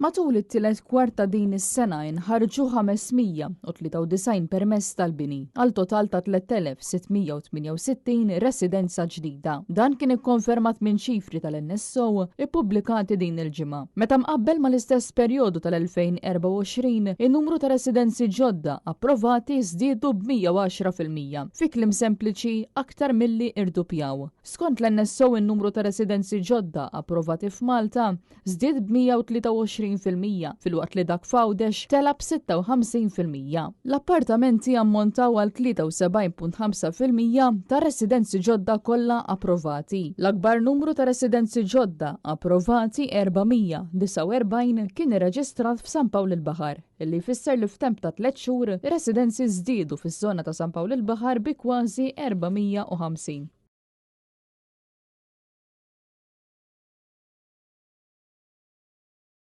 Matul it-tielet kwart ta' din is-sena inħarġu 593 permess tal-bini, għal total ta' 3,668 residenza ġdida. Dan kien ikkonfermat minn ċifri tal-NSO ippubblikati din il-ġimgħa. Meta mqabbel mal-istess perjodu tal-2024, in-numru ta' residenzi ġodda approvati żdiedu b'110%. Fi kliem sempliċi, aktar milli irduppjaw. Skont l-NSO in-numru ta' residenzi ġodda approvati f'Malta żdied b'123% filwaqt li dak f'Għawdex tela' b'56%. L-appartamenti ammontaw għal 73.5% tar-residenzi ġodda kollha approvati. L-akbar numru ta' residenzi ġodda approvati, 449, kien irreġistrat f'San Pawl il-Baħar, illi jfisser li f'temp ta' tliet xhur ir-residenzi żdiedu fiż-żona ta' San Pawl il-Baħar bi kważi 450.